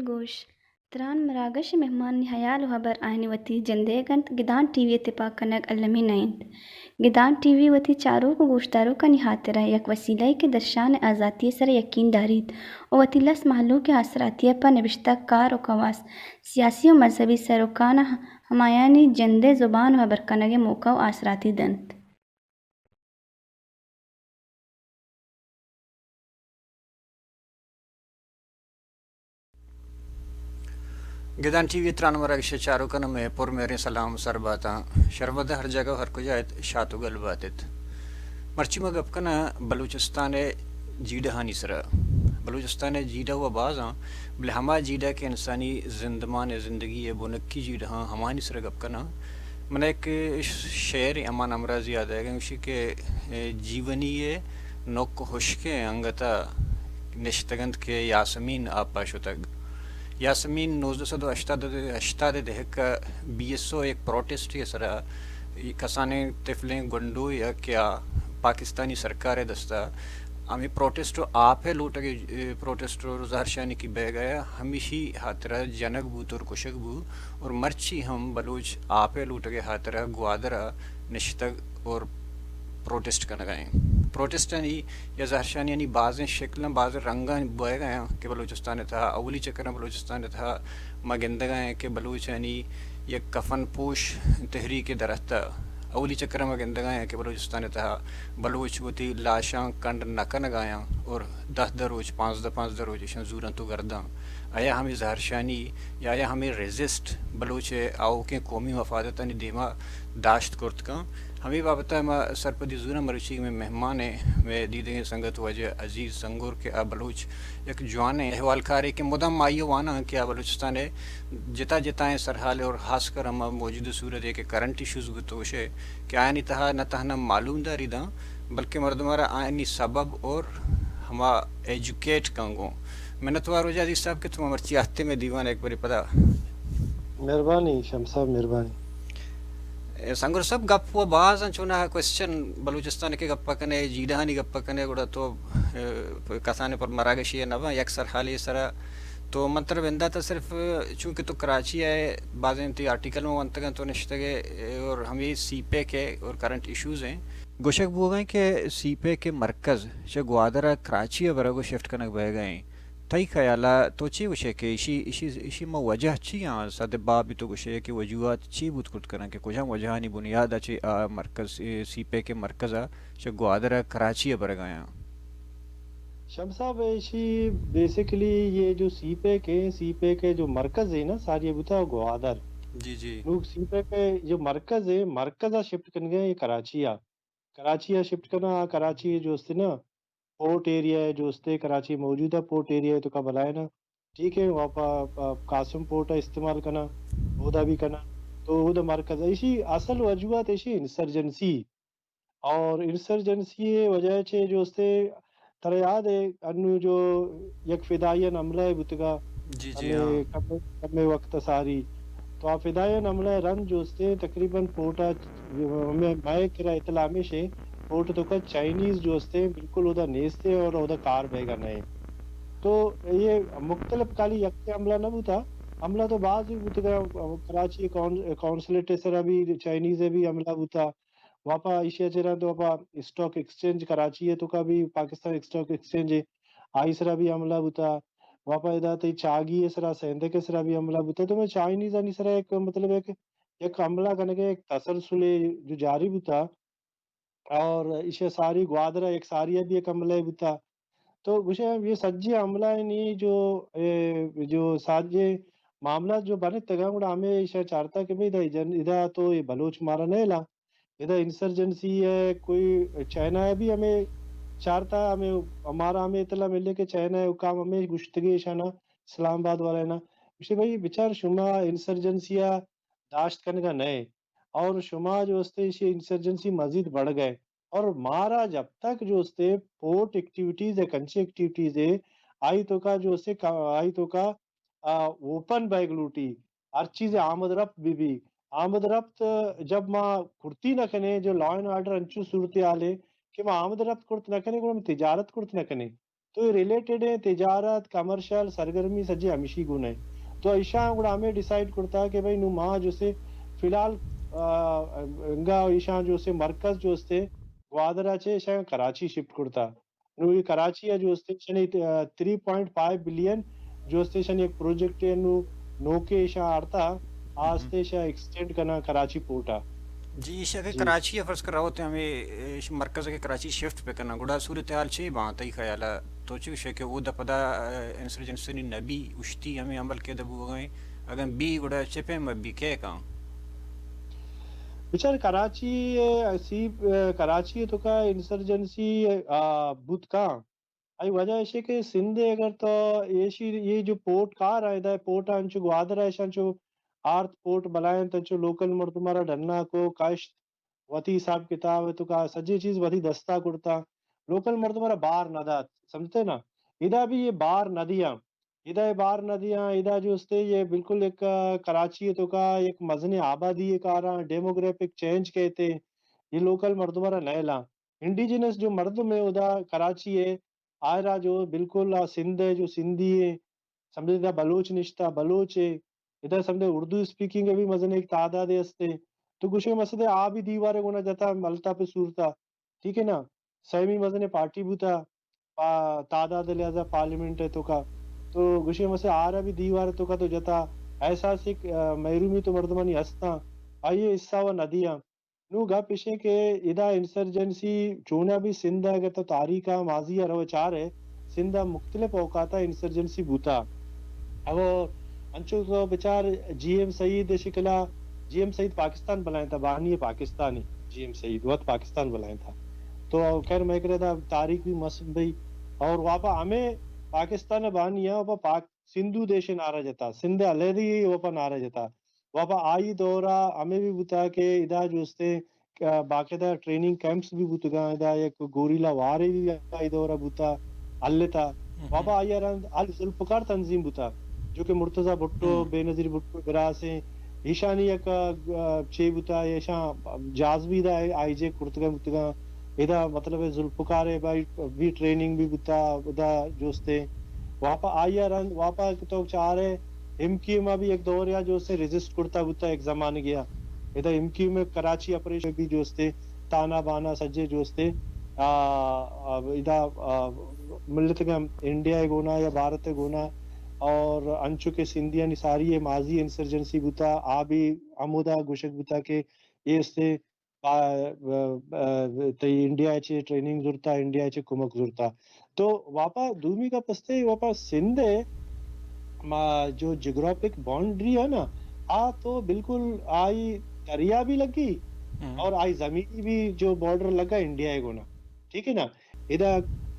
گوش، تران مراگش ءِ مہمانانی ہیال ءُ ہبر آیانی وتی جندئیگ اَنت، گدان ٹی وی ءِ تپاک کنگ المی نہ اِنت۔ گدان ٹی وی وتی چاروک ءُ گوشداروکانی ہاترا یک وسیلہ یے کہ درشان ءِ آزاتی ءِ سرا یکین داریت ءُ وتی لس مہلوک ءِ آسراتی ءَ پہ نبشتہ کار ءُ کواس، سیاسی ءُ مذہبی سروکاں ہمایانی جند ءِ زبان ءُ ہبر کنگ ءِ موقع ءُ آسراتی دنت۔ گدان ٹی وی ءِ تران مراگش ءِ چاروکاں مئے پر مہریں سلام سر باتاں۔ شرمدہ ہر جاگہ ءُ ہر کجا ات، شات ءُ گل بات ات۔ مرچی ما گپ کناں بلوچستان ءِ جیڑہانی سرا۔ بلوچستان ءِ جیڑہ ءُ باز آں، بلے ہما جیڑہ کہ انسانی زندمان ءِ زندگی ءِ بنکی جیڑہ آں، ہمانی سرا گپ کناں۔ من ءَ یک شعرے امان امراز یاد آیگ ءَ، گوشی کہ، اے، جیونی ءِ نک ہشکیں انگت ءَ نشتگ اَنت کہ یاسمین آپ ءَ شتگ۔ یاسمین نوزدہ سد ءُ ہشتاد، ہشتاد ءِ دہک ءَ بی ایس او ءِ یک پروٹسٹے ءِ سرا کسانیں طفلیں گونڈوے ءَ کہ آ پاکستانی سرکار ءِ دست ءَ ہمے پروٹسٹ ءُ آپ ءِ لوٹگ ءِ، اے، پروٹسٹ ءُ زہرشانی کہ بیگ ءَ ہمیشی ہاترا جنگ بوت اور کشگ بوت۔ اور مرچی ہم بلوچ آپ ءِ لوٹگ ءِ ہاترا گوادر ءَ نشتگ اور پروٹسٹ کنگ ءَ ایں۔ پروٹسٹانی یا زہرشانیانی بازیں شکلاں، بازیں رنگاں بوئگ ءَ آں کہ بلوچستان ءِ تہا اولی چکر ءَ بلوچستان ءِ تہا ما گندگ ءَ ایں کہ بلوچانی یک کفن پوش تحریک ءِ درہت ءَ اولی چکر ءَ ما گندگ ءَ ایں کہ بلوچستان ءِ تہا بلوچ وتی لاشاں کنڈ نہ کنگ ءَ آں اور دہ دہ روچ، پانزدہ پانزدہ روچ ایشاں زورنت ءُ گرداں۔ آیا ہمے زہرشانی یا آیا ہمے ریزسٹ بلوچ ءِ آؤکیں قومی مفاداتانی دیما داشت کرت کن؟ ہمے بابت ءَ ما سرپدی زوراں۔ مروچی مئے مہمان ءَ مئے دیدگیں سنگت واجہ عزیز سنگور کہ آ بلوچ یک جوانیں احوالکارے کہ مدام آئی ءَ واناں کہ آ بلوچستان ءِ جتا جتائیں سرحال اور خاص کر ہما موجودہ صورت ءَ کہ کرنٹ ایشوز بوتگ، گوشے کہ آیانی تہا نہ تہنا معلوم داری داں، بلکہ مردم ءَ را آیانی سبب اور ہما ایجوکیٹ کن گوں۔ منتوار واجہ عزیز صاحب کہ تو مرچی آتے مئے دیوان ءَ یک بری پدا۔ مہربانی شمس صاحب، مہربانی۔ اے، سنگور صاحب، گپ ءُ باز انت، چوناہا کوئسچن بلوچستان کہ گپ کنے، جیڑہانی گپ کنے، گڑا تو، اے، کسانے پر مراگشی نہ باں، یک سرحالی سرا تو من ترا بندات ءَ صرف، چونکہ تو کراچی ءَ ئے، بازیں تئی آرٹیکل من ونتگ اَنت، تو نشتگ ئے، اور ہمے سی پیک ءِ اور کرنٹ ایشوز ایں۔ گوشگ بوگ ءَ ایں کہ سی پیک ءِ مرکز چہ گوادر ءَ کراچی ءَ برگ ءُ شفٹ کنگ بئیگ ءَ ایں۔ تئی خیال ءَ تو چے گوشئے کہ ایشی، ایشی، ایشی ما وجہ چی آں؟ سد باب تو گوشئے کہ وجوہات چی بوت کرت کناں کہ کجام وجہانی بنیاد ءَ چہ آ مرکز، سی پیک ءِ مرکز ءَ چہ گوادر ءَ کراچی ءَ برگ ءَ آیاں؟ شمس صاحب، ایشی بیسیکلی یہ جو سی پیک ہے، سی پیک ہے جو مرکز ہے نا، ساری بوتا گوادر۔ جی، جی۔ نو سی پیک ہے جو مرکز ہے، مرکز آ شفٹ کنگے یہ کراچی آ۔ کراچی آ شفٹ کنا، کراچی جو استے نا، پورٹ ایریا ہے جو استے، کراچی موجودہ پورٹ ایریا ہے تو کا بلائے نا۔ ٹھیک ہے، وہاں پا، پا قاسم پورٹ آ استعمال کنا، اودا بھی کنا۔ تو اودا مرکز ایشی اصل وجوہات ایشی انسرجنسی۔ اور انسرجنسی ءِ وجہ چہ جو استے، ترا یاد ہے، انو جو یک فدائیان حملہ ءَ بوتگا، جی، جی، ہمے ہاں۔ کمے، کمے وقت ساری۔ تو آ فدائیان حملہ ءَ رند جو استے تقریباً پورٹ ءَ، ہمے مئے کرا اطلاع ہمیش ہے، پورٹ ءِ توکا چائنیز جو استے بالکل اودا نیست ہے اور اودا کار بیگا نہ ہے۔ تو یہ مختلف خالی یک حملہ نہ بوتا، حملہ تو باز بھی بوتگا، کراچی کون-، قونصلیٹ ءِ سرا بھی چائنیز ءِ بھی حملہ بوتا۔ واپا ایشی ءَ چہ رند واپا اسٹاک ایکسچینج کراچی ءِ توکا بھی پاکستان اسٹاک ایکسچینج ہے، آئی سرا بھی حملہ بوتا۔ واپا ادا تئی چاگی ءِ سرا، سیندک ءِ سرا بھی حملہ بوتا۔ تو میں چائنیزانی سرا ایک مطلب ایک، یک حملہ کنگے ایک تسلسل ہے جو جاری بوتا۔ اور ایشی ساری گوادر ءَ یک ساری ءَ بھی یک حملہ بوتا۔ تو گوشے یہ سجی حملہ نی جو، اے، جو سجی معاملات جو بنتگاں، گڑا ہمے ایشاں چارتا کہ بھئی ادا اے جن-، ادا تو اے بلوچ مارا نہ الاں۔ ادا انسرجنسی ءِ کوئی، چائنا ءَ بھی ہمے چارتا، ہمے مارا ہمے اطلاع ملے کہ چائنا ءِ حکام ہمے گوشتگی ایشانا، اسلام آباد والاینا، گوشتے بھئی بچار، شما انسرجنسی ءَ داشت کنگا نئے اور شما جو استے ایشی انسرجنسی مزید بڑھ گئے۔ اور مارا جب تک جو استے پورٹ ایکٹیویٹیز ہے، کنچی ایکٹیویٹیز ہے، آئی توکا جو استے کا-، آئی توکا، آ، اوپن بیگ لوٹی، ہر چیز آمد رفت بی بی۔ آمد رفت جب ما کرتی نہ کنے، جو لا اینڈ آرڈر انچو صورتحال ہے کہ ما آمد رفت کرت نہ کنے، گڑا ما تجارت کرت نہ کنے۔ تو اے ریلیٹڈ ہیں، تجارت، کمرشل، سرگرمی سجے ہمیشی گون ہیں۔ تو ایشاں گڑا ہمیں ڈیسائیڈ کرتا کہ بھئی نو ما جو سے فی الحال، آ، انگا ایشاں جو سے مرکز جو سے گوادر چے ایشاں کراچی شفٹ کرتا۔ نو یہ کراچی ہے جو اسٹیشن ہے، آ، تھری پوائنٹ فائیو بلین جو اسٹیشن ایک پروجیکٹ ہے، نو نوکے ایشاں آرتا، آ اسٹیشن ایکسٹینڈ کنا کراچی پورٹ آ۔ جی، ایشاں کہ جی۔ کراچی ءَ فرض کر روت ہمیں، اے، مرکز کہ کراچی شفٹ بہ کناں، گڑا صورتحال چے باں تئی خیال ءَ؟ تو چے گوشے کہ اودا پدا، اے، انسرجنسی نہ بی، اشتی ہمیں عمل کہ دبو گئے، اگاں بی گڑا چے پیم بی کئے کاں؟ بچار کراچی ءَ، سی، اے، کراچی ءِ توکا انسرجنسی، آ، بوت کاں۔ آئی وجہ ایشی کہ سندھ ءَ اگر تو ایشی، یہ جو پورٹ کار آئے دا، پورٹ انچو گوادر ایشاں چو آرت، پورٹ بلائیں تنچو لوکل مردم را ڈنا کو کشت، وتی حساب کتاب ءِ توکا سجے چیز وتی دستا کرتا، لوکل مردم را بار نہ دات، سمجھتے نا؟ ادا بھی یہ بار نہ دیاں، ادا یہ بار نہ دیاں، ادا جو استے یہ بالکل ایک، آ، کراچی ءِ توکا ایک مزن آبادی ءِ کاراں، ڈیموگرافک چینج کہتے، یہ لوکل مردم را نہ لاں۔ انڈیجنس جو مردم ہے ادا کراچی ءِ، آئرا جو بالکل آ سندھ ءِ جو سندھی ہے، سمجھے دا بلوچ نشتا، بلوچ ہے، ادا سمجھے اردو اسپیکنگ ءِ بھی مزن ایک تعداد ہستے۔ تو گوشے مسئلے آ بھی دیوار گونا جتا ملتا پہ صورتا، ٹھیک ہے نا؟ سیمی مزن پارٹی بوتا، پا-، تعداد لحاظا پارلیمنٹ ءِ توکا۔ تو گوشے مسئلے آرا بھی دیوار توکا تو جتا، احساس ایک، آ، محرومی تو مردمانی ہستاں، آئیے حصہ و ندیاں۔ نوں گپ اش انت کہ ادا انسرجنسی چوناہا بھی سندھ ءَ اگر تو تاریخ ءَ ماضی ءَ رو چارئے، سندھ ءَ مختلف اوقات ءَ انسرجنسی بوتا۔ اگو انچو تو بچار جی ایم سعید ءِ شکل ءَ، جی ایم سعید پاکستان بلائیں تھا، بانی پاکستانی جی ایم سعید وت پاکستان بلائیں تھا۔ تو خیر مئے کرا دا تاریخ بھی مست بھئی۔ اور واپا ہمیں پاکستان بانی ءَ واپا پاک سندھو دیش نعرہ جتا، سندھ علیحدگی واپا نعرہ جتا۔ واپا آئی دورا ہمیں بھی بوتا کہ ادا جو استے، آ، باقاعدہ ٹریننگ کیمپس بھی بوتگاں، ادا یک گوریلا وارے بھی آئی دورا بوتا، ہلتا۔ واپا آئی رند ال ذوالفقار تنظیم بوتا، جو کہ مرتضی بھٹو، بے نظیر بھٹو براس ہیں، ایشانی یک، آ، چے بوتا، ایشاں جہاز بھی ادا آئی جے کرتگاں بوتگاں۔ ادا مطلب ہے ذوالفقار ہے بھائی، بھی ٹریننگ بھی بوتا، ادا جو استے۔ واپا آئی رند، واپا تو چارے ایم کیو ایم ءَ بھی یک دور یا جو استے ریزسٹ کرتا بوتا یک زمانگے ءَ۔ ادا ایم کیو ایم کراچی آپریشن بھی جو استے، تانا بانا سجے جو استے، آ، آ، ادا، آ، ملتگاں انڈیا ءِ گونا یا بھارت ءِ گونا، اور انچو کہ سندھیانی ساری ءِ ماضی انسرجنسی بوتا، آ بھی ہمودا گوشگ بوتا کہ اے استے پا-، ا-، ا-، تئی انڈیا ءَ چہ ٹریننگ زرتا، انڈیا ءَ چہ کمک زرتا۔ تو واپا دومی گپ استے، واپا سندھ ءِ ما جو جغرافک باؤنڈری ہے نا، آ تو بالکل آئی دریا بھی لگی اور آئی زمینی بھی جو بارڈر لگا انڈیا ءِ گونا، ٹھیک ہے نا؟ ادا،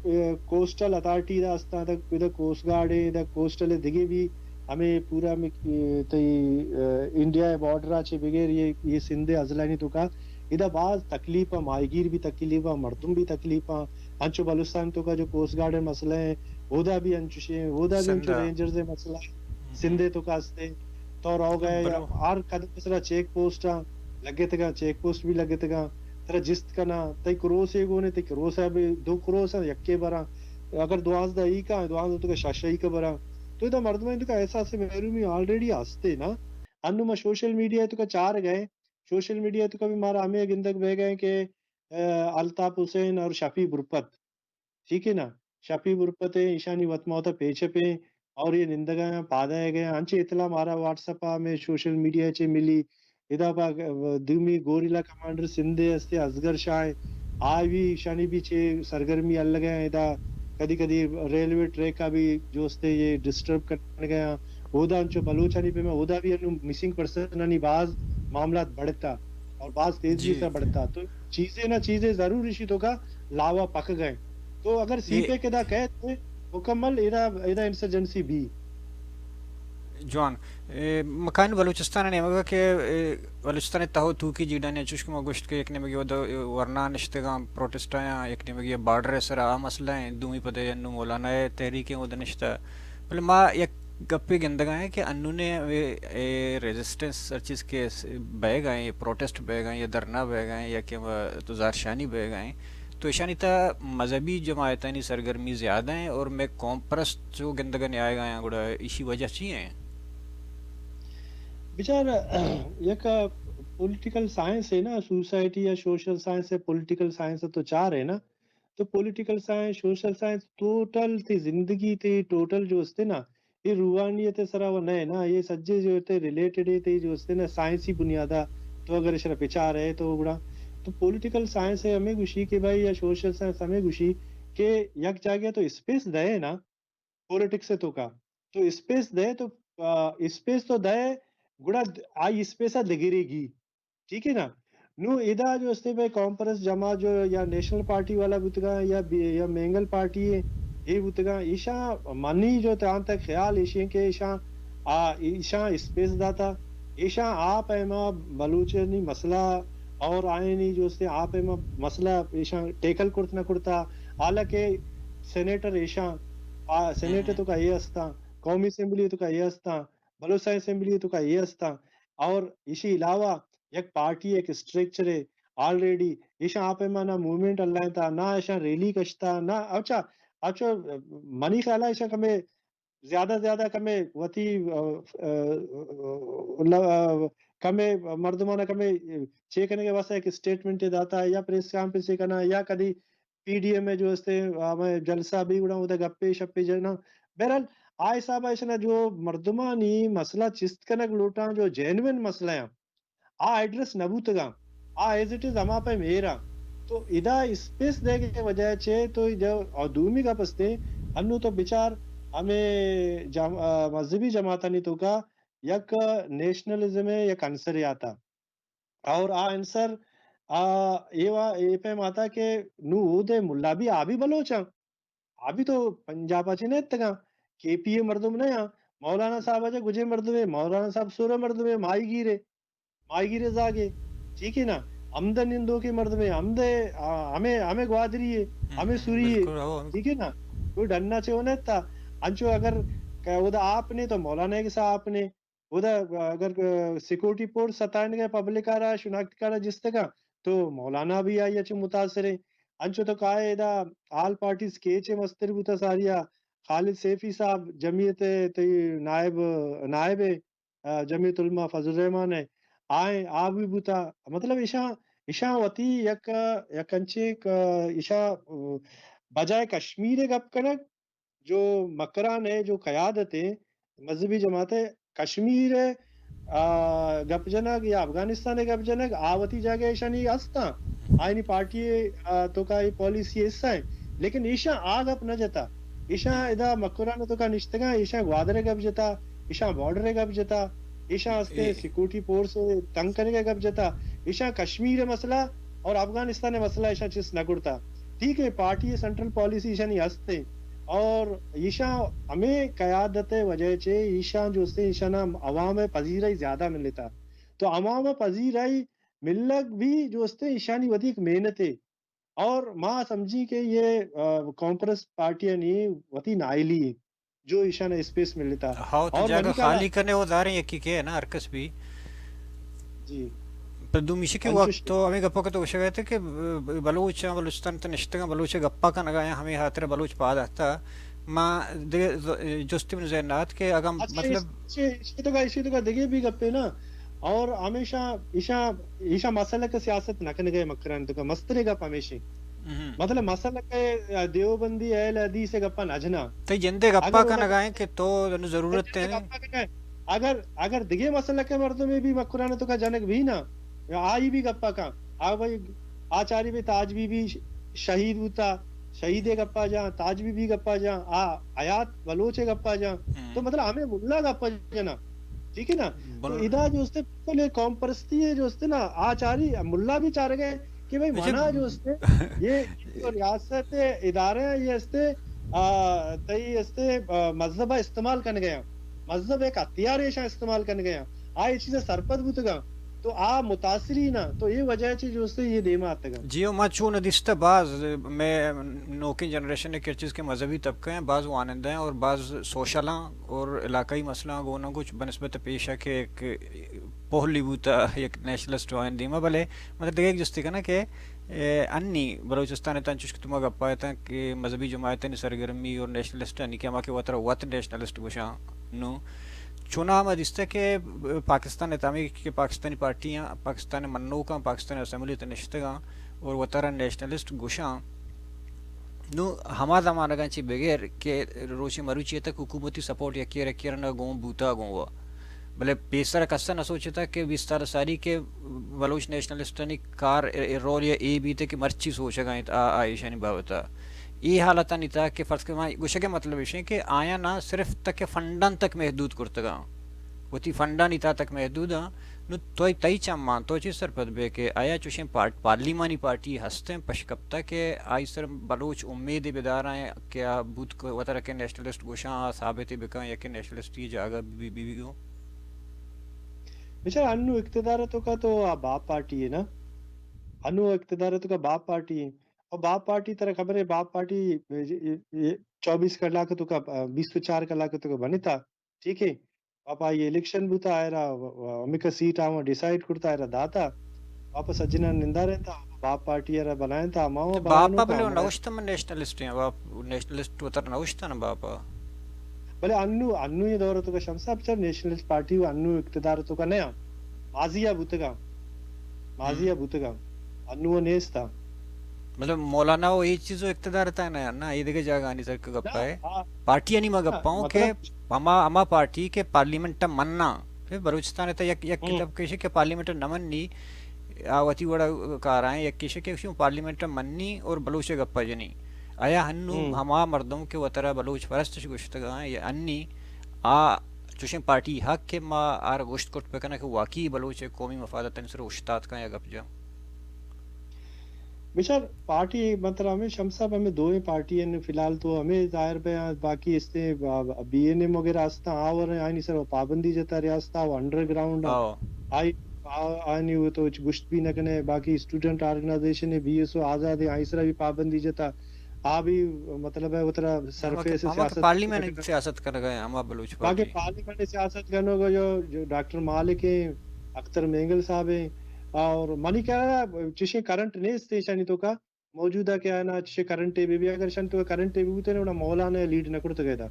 ا، کوسٹل اتھارٹی ادا استاں، ادا، ادا کوسٹ گارڈ ہے، ادا کوسٹل ہے، دگہ بھی ہمیں پورا ہمیں، ا، تئی، ا، انڈیا ءِ بارڈر ءَ چہ بغیر یہ، یہ سندھ ءِ ازلانی توکا ادا باز تکلیف ءَ، ماہیگیر بھی تکلیف ءَ، مردم بھی تکلیف ءَ۔ انچو بلوچستان توکا جو کوسٹ گارڈ ءِ مسئلہ ہے، اودا بھی انچوشے، اودا بھی انچو رینجرز ءِ مسئلہ ہے، سندھ ءِ توکا استے۔ تو روگ ءَ ہر قدم ءِ سرا چیک پوسٹ آں لگتگاں، چیک پوسٹ بھی لگتگاں، ترا جست کناں، تئی کروسے گونے، تئی کروس ءَ بھی دو کروس آں، یکے براں، اگر دوازدہ ای کا، دوازدہ تو کہ شش ای کا براں۔ تو ادا مردمانی توکا احساس محرومی آلریڈی ہستے نا۔ انو ما سوشل میڈیا توکا چار گئے، سوشل میڈیا توکا بھی مارا ہمیں گندگ بہ گئے کہ، ا، الطاف حسین اور شفیع برپت، ٹھیک ہے نا؟ شپی برپت ء ایشانی وت موت ء پیچ ء پہ اور یہ نندگ ء پاد آیگ ء انچیں اطلاع مارا واٹس اپ ء ہمے سوشل میڈیا ء چہ ملی۔ ادا پہ دومی گوریلا کمانڈر سندھ ء ہستے اصغر شاہ ء، آ بھی ایشانی بھی چہ سرگرمی الگ ء۔ ادا کدی کدی ریلوے ٹریک ء بھی جو ہستے یہ ڈسٹرب کنگ ء۔ اودا انچو بلوچانی پیما اودا بھی انو مسنگ پرسنانی باز معاملات بڑھتا اور باز تیزی سے بڑھتا۔ تو چیزیں نہ چیزیں ضرور اشی توکا لاوا پک گئے۔ تو اگر سی پیک ادا کہتے مکمل ادا ادا انسرجنسی بھی۔ جوان۔ اے، مکان بلوچستان ءِ نیمگ ءَ کہ، اے، بلوچستان ءِ تہ ءُ توکی جیڑھانی، چوش کہ ما گوشت کہ یک نیمگے اود ورنا نشتگاں پروٹسٹ ءَ، یک نیمگے بارڈر ءِ سرا آ مسئلہ ایں، دومی پدے انو مولانا ءِ تحریک ایں اود نشتہ۔ بلے ما یک گپے گندگا ایں کہ انوں نے اے، اے ریزسٹنس ہر چیز کہ س-، بئیگا ایں، پروٹسٹ بئیگا ایں یا دھرنا بئیگا ایں یا کہ تو زہرشانی بئیگا ایں، تو ایشانی تہ مذہبی جماعتانی سرگرمی زیادہ ایں اور مئے قوم پرست چو گندگ ءَ نیایگ ءَ آں، گڑا ایشی وجہ چی ایں؟ بچار، یک پولیٹیکل سائنس ہے نا، سوسائٹی یا سوشل سائنس ہے، پولیٹیکل سائنس تو چار ہے نا، تو political science, social science, total تی زندگی تی ٹوٹل جو استے نا، اے روحانیت ءِ سرا و نہ نا، اے سجے جو تے ریلیٹڈ ہے تے جو استے نا سائنسی بنیادا، تو اگر اشرا بچار ہے تو گڑا تو پولیٹیکل سائنس ہے ہمیں گوشی کہ بھائی یا سوشل سائنس ہمیں گوشی کہ یک جاگہ تو اسپیس دے نا پولیٹکس ءِ توکا، تو اسپیس دے تو، آ، اسپیس تو دے گڑا آئی اسپیس ءَ دگرے گی۔ ٹھیک ہے نا؟ نو ادا جو استے بھائی قوم پرست جماعت جو یا نیشنل پارٹی والا بوتگاں یا بی-، یا مینگل پارٹی ہے، اے بوتگاں، ایشاں منی جو تہان تک خیال ایشی کہ ایشاں، آ، ایشاں اسپیس داتا، ایشاں آ پیما بلوچانی مسئلہ اور آئینی جو استے آ پیما مسئلہ ایشاں ٹیکل کرت نہ کرتا، حالانکہ سینیٹر ایشاں، آ، سینیٹر تو کا یہ استاں، قومی اسمبلی تو کا یہ استاں، بلوچستان اسمبلی تو کا یہ استاں، اور ایشی علاوہ یک پارٹی، یک اسٹرکچر ہے، آلریڈی ایشاں آپ مانا موومنٹ اللہ تا، نہ ایشاں ریلی کشتا، نہ اچھا، اچھا، منی خیال ہے ایشاں کمے زیادہ زیادہ کمے وتی، آ، آ، آ، کمے مردمانا کمے چے کنگے واسطہ ایک اسٹیٹمنٹ داتا یا پریس کانفرنس کنا یا کدی پی ڈی ایم ءِ جو استے ہمے جلسہ بھی گڑا اودا گپے شپے جنا۔ بہرحال آ حساب ءَ اشنا جو مردمانی مسئلہ چست کنگ لوٹاں جو جینوئن مسئلہ ہیں، آ ایڈریس نہ بوتگاں، آ ایز اٹ از ہما پہ میرا۔ تو ادا اسپیس دے کے وجہ چے تو جو اور دومی گپ استے، انو تو بچار ہمیں جم-، آ، مذہبی جماعتانی تو کا یک نیشنلزم ہے، یک عنصر آتا۔ اور آ عنصر، آ، اے وا-، اے پیم آتا کہ نو اودے ملا بھی آ بھی بلوچ آں، آ بھی تو پنجاب ءَ چہ نہ اتکاں، کے پی اے مردم نہ آں، مولانا صاحب ءَ چہ گجے مردمے، مولانا صاحب سورہ مردمے، ماہی گیرے، ماہی گیرے زاگے، ٹھیک ہے نا؟ ہمدے نندوکے مردمے، ہمدے، آ، ہمیں، ہمیں گوادری ہے، ہمیں سوری ہے، ٹھیک ہے نا؟ کوئی ڈنا چے نہ تا، انچو اگر کہ اودا آپ نے تو مولانا کے ساتھ آپ نے، اودا اگر، آ، سیکورٹی فورس ستائینگ ءَ پبلک ءَ را شناختی کارڈ ءَ جستگاں تو مولانا بھی آئی ءَ چہ متاثر ایں۔ انچو تو کائے ادا آل پارٹی سکیچ ءَ مستر بوتا ساری ءَ خالد سیفی صاحب جمعیت ءِ تئی نائب، نائب ءِ، آ، جمعیت علماء فضل الرحمان ءِ آئیں آ بھی بوتا۔ مطلب ایشاں، ایشاں وتی یک، یک انچیں ک-، ایشاں، آ، بجائے کشمیر ءِ گپ کنگ جو مکران ءِ جو قیادت ءِ مذہبی جماعت ءِ کشمیر ءِ، آ، گپ جنگ یا افغانستان ءِ گپ جنگ آ وتی جاگہ ایشانی ہستاں، آئینی پارٹی ءِ، آ، تو کا یہ پالیسی حصہ ہیں، لیکن ایشاں آ گپ نہ جتا۔ ایشاں ادا مکران ءِ تو کا نشتگاں، ایشاں گوادر ءِ گپ جتا، ایشاں بارڈر ءِ گپ جتا، ایشاں ہستے سیکورٹی فورس ءِ تنگ کنگ ءِ گپ جتا، ایشاں کشمیر ءِ مسئلہ اور افغانستان ءِ مسئلہ ایشاں چست نہ کرتا۔ ٹھیک ہے، پارٹی ءِ سینٹرل پالیسی ایشانی ہست ایں اور ایشاں ہمیں قیادت ءِ وجہ چے ایشاں جو استے ایشاں عوام ءِ پذیرائی زیادہ ملتا۔ تو عوام ءِ پذیرائی ملگ بھی جو استے ایشانی وتی ایک محنت ہے اور ما سمجھی کہ یہ، آ، قوم پرست پارٹیانی وتی نااہلی ہے۔ جو ایشان اسپیس ملتا۔ ہاو، تو اور جاگہ منی خیال خالی کنے و داریں یکی کے ہے نا، ہر کس بھی۔ جی۔ پر دومی شی کہ انچوش وقت تو ہمیں گپا کہ تو گوشگ ءَ ئے کہ بلوچ، بلوچستان تہ نشتگاں، بلوچ گپا کنگا ہیں، ہمیں خاطر بلوچ پاد آتا۔ ما دگہ جستی من ذہن نہ آت کہ اگاں اچھا، مطلب ایشی تو کا، ایشی تو کا دگہ بھی گپے نا۔ اور ہمیشہ ایشاں، ایشاں مسلک ءِ سیاست نہ کنگ ءِ مکران تو کا مسترے گپ ہمیشہ۔ ہم۔ مطلب مسلک ءِ دیوبندی اہل حدیث ءِ گپا نہ جنا۔ تئی جندے گپا اگر اودا کنگا ہیں کہ تو انو ضرورت ہے۔ گپا کنگا ہیں۔ اگر، اگر دگہ مسلک ءِ مردمے بھی مکران تو کا جنگ بھی نا، آئی بھی گپا کن۔ آ بھائی، آ چاری بھی تاج بی بی شہید بوتا، شہید ءِ گپا جاں، تاج بی بی ءِ گپا جاں، آ حیات بلوچ ءِ گپا جاں، تو مطلب ہمے ملا گپا جناں، ٹھیک ہے نا؟ تو ادا جو استے بالکل یہ قوم پرستی ہے جو استے نا، آ چاری ملا بھی چار گئے کہ بھائی منا جو استے یہ جو ریاست ادارے ہیں یہ استے، آ، تئی استے، آ، مذہب استعمال کن گئے ہیں، مذہب ایک ہتھیار ایشاں استعمال کن گئے ہیں، آ یہ چیزیں سرپد بوتگاں۔ تو آ متاثرین آں، تو اے وجہ چہ جو استے یہ دیما آتگاں۔ جی، او ما چون دیستہ باز، مئے نوکیں جنریشن ءِ کہ چیز کہ مذہبی طبقہ ہیں، باز وانندہ ہیں اور باز سوشل ہیں اور علاقائی مسئلہ گون گوچ بنسبت پیشہ کہ ایک پہلی بوتا، یک نیشنلسٹ وائن دیما، بلے مطلب دیگہ ایک جستی کنا کہ، اے، انی بلوچستان تن چوش کہ تما گپا تن کہ مذہبی جماعتانی سرگرمی اور نیشنلسٹ انی کہ ہما کہ وترا وت نیشنلسٹ گوشاں نو چوناہا ما دیستہ کہ پاکستان ءِ تامی کہ پاکستانی پارٹیاں، پاکستان ءِ منوکاں، پاکستان اسمبلی ءَ نشتگاں اور وتارا نیشنلسٹ گوشاں۔ نو ہما زمانگاں چہ بغیر کہ روچ مروچی تک حکومتی سپورٹ یکے رکے نہ گون بوتا گون وا۔ بلے پیسر کس نہ سوچتا کہ بیست سال ساری کہ بلوچ نیشنلسٹانی کار ءِ رول یا اے بیتے کہ مرچی سوچگا انت آ، آ ایشانی بابتا۔ اے حالتانی تہا کہ فرض کہ ما گوشگ ءِ مطلب ایش انت کہ آیاں نہ صرف تک فنڈاں تک محدود کرتگاں، وتی فنڈانی تہا تک محدود آں۔ نو تو تئی چمان تو چی سرپد بے کہ آیا چوشیں پارٹ-، پارلیمانی پارٹی ہستیں پشکپتہ کہ آئی سر بلوچ امید بدارائیں کہ آ بوت کو وترا کہ نیشنلسٹ گوشاں آ ثابت بکاں یا کہ نیشنلسٹ یہ جاگہ بی، بی، بی گو؟ بچار انو اقتدار تو کا تو آ باپ پارٹی ہے نا، انو اقتدار تو کا باپ پارٹی ہے۔ اور باپ پارٹی ترا خبر ہے، باپ پارٹی، اے، اے، اے، چوبیس کلاک تو کا، آ، بیست و چار کلاک تو کا بنتا، ٹھیک ہے؟ باپ آئی الیکشن بوتا، آئرا، و-، و-، ہمیں کا سیٹ آواں ڈیسائیڈ کرتا، آئرا داتا، واپس اجنا نندا رہتا، باپ پارٹی آئرا بنائیں تا، ما تو باپ بلے نہ اشتا من نیشنلسٹ ہیں، باپ نیشنلسٹ وتر نہ اشتا نا باپا۔ بلے انو، انو یہ دور تو کا شمسا بچار نیشنلسٹ پارٹی و انو اقتدار تو کا نیا، ماضی آ بوتگا، ماضی آ بوتگا، انو نیستا۔ مطلب مولانا و یہ چیزو اقتدار تا نہ، نہ، یہ دیگه جاگہ آنی سر کا گپا ہے۔ پارٹی آنی ما گپا ہوں کہ ہما، ہما پارٹی کہ پارلیمنٹ مننا، پھر بلوچستان تا یک، یک کتاب کیشے کہ پارلیمنٹ نہ مننی، آ وتی وڑا کار آئیں، یک کیشے کہ پارلیمنٹ مننی اور بلوچ گپا جنی۔ آیا ہنو ہما مردم کہ وترا بلوچ پرستش گوشتگاں، یا انی آ چوشیں پارٹی حق کہ ما آر گوشت کرت بکنہ کہ واقعی بلوچ قومی مفاداتانی سر اوشتات کن یا گپ جن؟ بچار پارٹی مطلب ہمیں شمس صاحب ہمیں دوئیں پارٹی ہیں فی الحال تو ہمیں ظاہر بے باقی استے بی این ایم وغیرہ ہستاں آور ہیں، آئینی سر پابندی جتا ریاست آ انڈر گراؤنڈ آئی آ-، آنی وہ تو ہچ گوشت بھی نہ کنے، باقی اسٹوڈنٹ آرگنائزیشن ہے، بی ایس او آزاد ہے، آئی سرا بھی پابندی جتا۔ آ بھی مطلب ہے اترا سرفیس ہما کہ سیاست پارلیمنٹ سیاست کرنے گئے ہما بلوچ باقی پارٹی۔ پارلیمنٹ سیاست کرنے کو جو، جو ڈاکٹر مالک ہیں، اختر مینگل صاحب ہیں اور منی کہہ رہا چشیں کرنٹ نہیں اسٹیشن تو کا موجودہ کہ آنا چشیں کرنٹے بی بی اگر شن تو کرنٹے بی بوتے نا مولانا لیڈ نہ کرتے گئے دا۔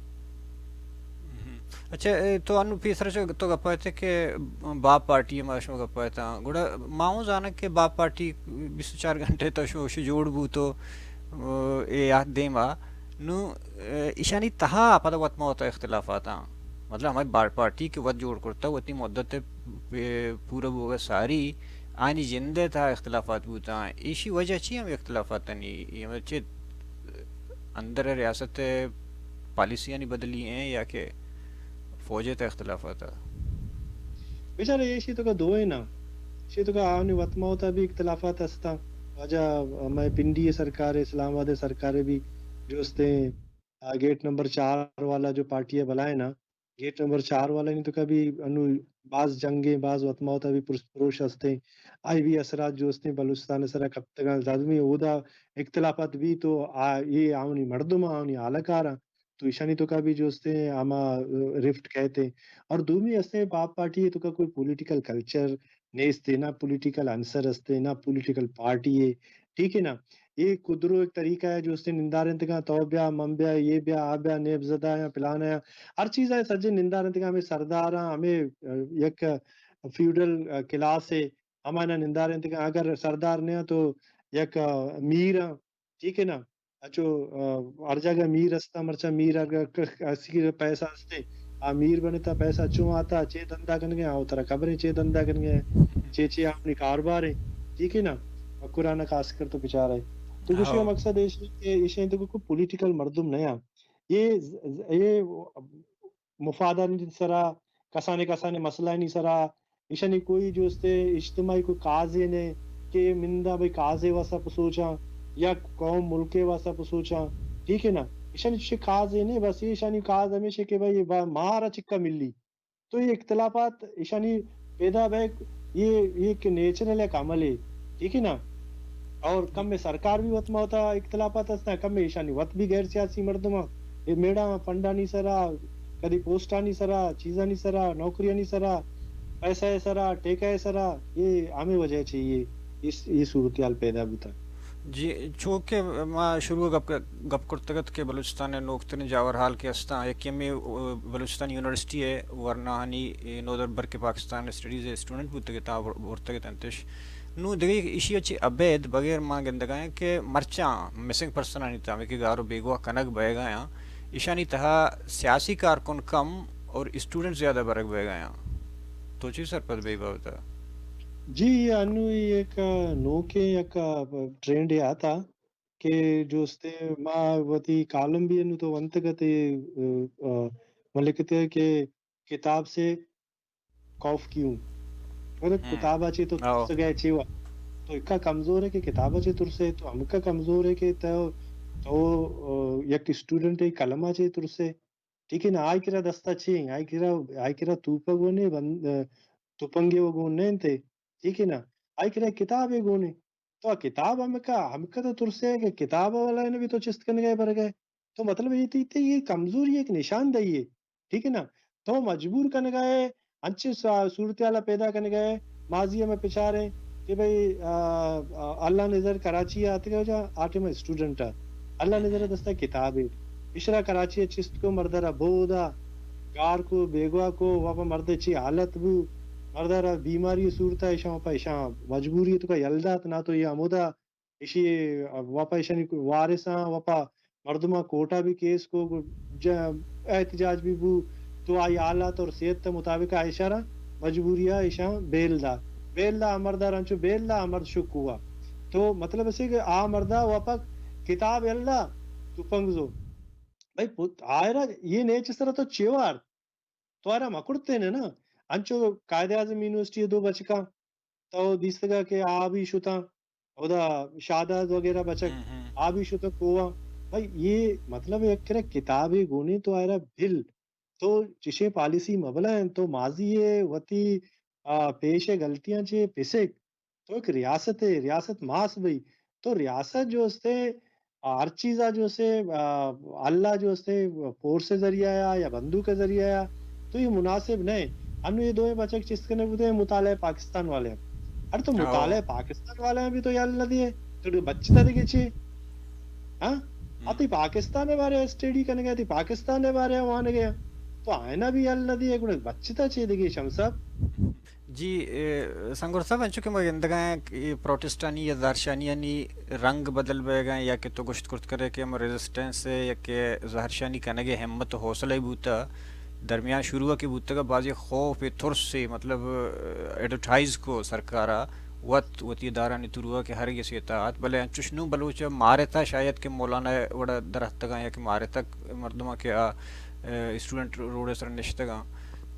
اچھا، اے، تو انو پیسر چو تو گپا تے کہ باپ پارٹی ما شما گپا تا۔ گڑا ما اوں زاناں کہ باپ پارٹی بیست و چار گھنٹے تو شو، شو جوڑ بو تو، اے، آ دیما۔ نو، اے، ایشانی تہا پدا وت ما وت اختلافات آں۔ مطلب، ہماری باپ پارٹی کہ وت جوڑ کرتا، وتی مدت، اے، پورا بوگا ساری، آنی جندے تہا اختلافات بوتا۔ ایشی وجہ چی ہم اختلافات نہیں؟ یہ چی اندر ریاست پالیسیانی بدلی ہیں یا کہ فوج ءِ تہ اختلافات ءَ؟ بیچارہ ایشی تو کا دوئے نا، ایشی تو کا آنی وت ما وتا بھی اختلافات ہستا۔ واجہ مئے پنڈی سرکار، اسلام آباد سرکار بھی جو استے، آ، گیٹ نمبر چار والا جو پارٹی ہے بلائے نا، گیٹ نمبر چار والا نی تو کا بھی انو باز جنگیں، باز وت ما وتا بھی پرس پروش ہستے۔ آئی بھی اثرات جو استے بلوچستان سرا کپتگاں۔ لازمی اودا اختلافات بھی تو آ، یہ آونی مردم آونی حالکاراں۔ تو ایشانی توکا بھی جو استے ہما، آ، رفٹ کہتے۔ اور دومی استے باپ پارٹی ہے توکا کوئی پولیٹیکل کلچر نیستے، نہ پولیٹیکل عنصر استے، نہ پولیٹیکل پارٹی ہے، ٹھیک ہے نا؟ یہ قدرو ایک طریقہ ہے جو استے نندار انتگاں تو بیا، من بیا، یہ بیا، آ بیا، نیب زدہ یا پلانا یا ہر چیز ہے سجے نندار انتگاں ہمیں سردار ہیں، ہمیں، آ، یک فیوڈل، آ، کلاس ہے، ہمانا نندار انتگاں اگر سردار نہیں تو یک، آ، میر ہیں، ٹھیک ہے نا؟ اچو، آ، ہر جاگہ میر ہستا، مرچا میر اگر ک-، کسی کے پیسہ ہستے، آ میر بنتا، پیسہ چون آتا، چے دندا کنگے، آ ترا خبریں چے دندا کنگے، چے چے اپنی کاروبار ہے، ٹھیک ہے نا؟ مکران خاص کر تو بچارے۔ تو گوشے ہاؤ۔ مقصد ایش کہ ایشیں تو کوئی پولیٹیکل مردم نیا۔ یہ ز-، ز-، یہ مفادانی سرا، کسانے کسانے مسئلہ نی سرا، ایشانی کوئی جو استے اجتماعی کوئی کازے نے کہ مندا بھئی کازے واسطہ پہ سوچاں یا قوم ملکے واسطہ پہ سوچاں، ٹھیک ہے نا؟ ایشانی چھ کازے نے، بس ایشانی کاز ہمیشہ کہ بھئی با-، مارا چکا ملی۔ تو یہ اختلافات ایشانی پیدا بے، یہ، یہ ایک نیچرل ایک عمل ہے، ٹھیک ہے نا؟ اور کم میں سرکار بھی وت ما ہوتا اختلافات ہستا، کم میں ایشانی وت بھی غیر سیاسی مردم، یہ میڑا فنڈانی سرا، کدی پوسٹانی سرا، چیزانی سرا، نوکریانی سرا، پیسہ سرا، ٹیکہ سرا، یہ ہمیں وجہ چاہیے اس، یہ صورتحال پیدا بوتا۔ جی، چونکہ ما شروع گپ، گپ کرتگ ات کہ بلوچستان ء نوکتریں جاور حال کہ استاں، یکے ہمے، ء، بلوچستان یونیورسٹی ء ورناہانی، ء، نودربر کہ پاکستان اسٹڈیز ء اسٹوڈنٹ بوتگ ات، آ ور-، ورتگ ات انتش۔ نوں دگہ ایشی ء چہ ابید بغیر ما گندگا ایں کہ مرچاں مسنگ پرسنانی تہا ہمے کہ گار و بیگواہ کنگ بئیگا آں، ایشانی تہا سیاسی کارکن کم اور اسٹوڈنٹ زیادہ برگ بئیگا آں۔ تو چی سرپد بے بابت ء؟ جی، یہ انو یک نوکیں یک ٹرینڈ یہ آتا کہ جو استے ما وتی کالم بھی انو تو ونتگ ات، ء، ء، من لکھتے کہ کتاب سے خوف کیوں؟ مطلب ہم۔ کتاب ء چے تو ہو۔ ترسگ ء چے وا؟ تو اکا کمزور ہے کہ کتاب ء چے ترسے؟ تو ہمکا کمزور ہے کہ تو، تو، ء، یک اسٹوڈنٹ ہے، قلم ء چے ترسے؟ ٹھیک ہے نا؟ آئی کرا دستا چے ہیں؟ آئی کرا، آئی کرا توپک وہ نے بند-، ء، تپنگے وہ گون نے انتے۔ ٹھیک ہے نا؟ آئی کرا کتابے گون ہے۔ تو آ کتاب ہمکا، ہمکا تو ترسے کہ کتاب والا نے بھی تو چست کنگا ہے برگا ہے۔ تو مطلب یہ تھی، تھی یہ کمزوری ایک نشاندہی ہے۔ ٹھیک ہے نا؟ تو مجبور کنگا ہے، انچیں سا-، صورتحال پیدا کنگا ہے۔ ماضی میں پچاریں کہ بھئی، آ، آ، اللہ نظر کراچی آتگ جا، آ ٹائم اسٹوڈنٹ آ۔ اللہ نظر دستا کتاب ہے۔ اشرا کراچی چست کو، مردہ را بودا، گار کو، بیگواہ کو، واپا مردے چی حالت بو، مردہ را بیماری صورتا، اشاں واپا اشاں مجبوری تو کا یل دات، نہ تو یہ ہمودا ایشی ء واپا ایشانی وارثاں واپا مردماں کورٹ ء بھی کیس کو، ج-، احتجاج بھی بو، تو آئی حالات اور صحت ء مطابق آ ایشارا مجبوری ء ایشاں بیل دا۔ بیل دا آ مرد ء، رنچو بیل دا آ مرد شک ہوا۔ تو مطلب اسے کہ آ مرد ء واپا کتاب یل دا، تو پنگزو۔ بھائی پت-، آئرا یہ نیچ سر تو چیوار تو آرا مکڑتے نے نا، انچو قائد اعظم یونیورسٹی دو بچکاں تو دیستگا کہ آ بھی شتاں، اودا شاداز وغیرہ بچک ہم، ہم۔ آ بھی شتاں کوواں۔ بھائی یہ مطلب یک کرا کتابے گونے تو آئرا بھل، تو چشیں پالیسی مبلائیں، تو ماضی ء وتی، آ، پیش ء غلطیاں چے پسک۔ تو ایک ریاست ہے، ریاست ماس بھئی۔ تو ریاست جو استے، ہر چیز آ جو استے، آ، اللہ جو استے، فورس ذریعہ یا، یا بندوق ذریعہ یا، تو یہ مناسب نہیں۔ انو یہ دوئیں بچک چست کنے بوتے ہیں مطالعہ پاکستان والے۔ ارے تو ہاں۔ مطالعہ پاکستان والے بھی تو یل نہ دیے۔ تو بچتا دیگه چی؟ ہاں؟ ہم۔ اتی پاکستان بارے اسٹڈی کنے گئے، اتی پاکستان بارے وان گئے۔ تو آئنا بھی یل نہ دیے، گڑا بچتا چی دیگه شمس صاحب؟ جی، اے، سنگور صاحب، انچو کہ ما گندگا ہیں کہ اے پروٹسٹانی یا زہرشانیانی رنگ بدل بئیگا ہیں، یا کہ تو گوشت کرت کرے کہ ہم ریزسٹنس ہے یا کہ زہرشانی کنگے ہمت و حوصلہ ہی بوتا، درمیان شروع کہ بوتگا بازی خوف ء ترس ء مطلب ایڈورٹائز کو سرکارا وت وتی ادارانی تروا کہ ہر کسی اطاعت، بلے انچوش نوں بلوچ مارتا شاید کہ مولانا وڑا درہتگا یا کہ مارتا مردماں کہ آ، اے، اسٹوڈنٹ روڈ سر نشتگا۔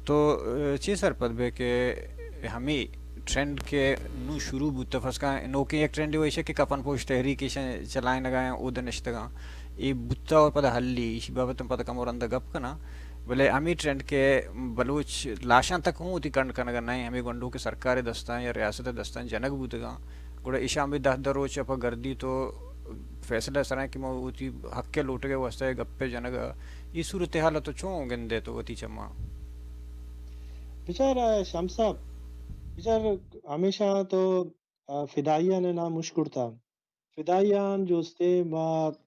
تو، اے، چی سرپد بے کہ ہمیں ٹرینڈ کہ نوں شروع بوتا، فرض کن نوکیں یک ٹرینڈ وہ ایشے کہ کفن پوش تحریک ایشاں چلائینگا ہیں، اود نشتگاں۔ اے بوتا اور پدا حلی، ایشی بابت ہم پدا کم اور اندہ گپ کنا۔ بلے ہمیں ٹرینڈ کہ بلوچ لاشاں تک ہوں وتی کنڈ کنگا نہیں، ہمیں گونڈو کہ سرکار دستان یا ریاست دستان جنگ بوتگاں۔ گڑا ایشاں بھی دہ دہ روچ پہ گردی تو فیصلہ سرائیں کہ ما وتی حق لوٹگے واسطہ گپے جنگا۔ یہ صورتحال تو چون گندے تو وتی چما؟ بچار، آ، شمس صاحب، بچار ہمیشہ تو، آ، فدائیان نام مشکڑتا۔ فدائیان جو استے ما